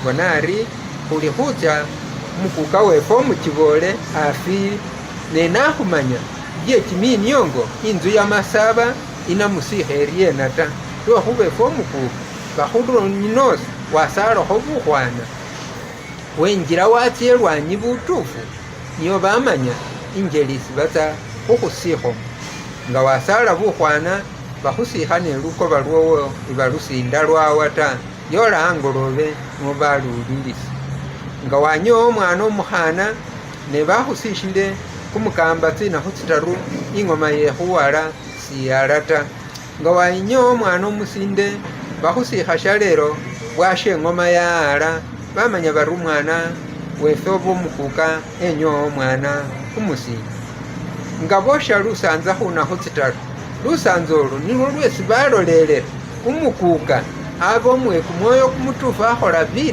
Bona ari khuli khutsya umukuuka wefwe umukiboole afiile, ne nakhumanya bye kiminiongo intsu yamasaaba inamusiikha eryeena ta, lwekhuba efwe omukuuka bakhunoosa wasaalakho bukhwana, wenjila watsya elwanyi butufu nio bamanya injeli isi batsa khukhusiikhomo. Nga wasaala bukhwana bakhusiikha ne lukoba lwowo ibalusinda lwawa ta, yola angoloobe nio baluwulilisa. Nga wanyoowa umwana umukhana ne bakhusiishile kumukamba tsinakhu tsitaru, ingoma ye khuwala siyala ta. Nga wayinyoowa umwana umusinde, bakhusiikha shalelo bwasha ingoma ya'ala, bamanya bari umwana wefwe oba umukuuka enyoowa umwana umusinde. Nga bosha lusaanza khunakhu tsitaru, lusaanza olwo nilwo lwesi balolelela umukuuka abe umwe kumwoyo kumutuufu akhola bilayi.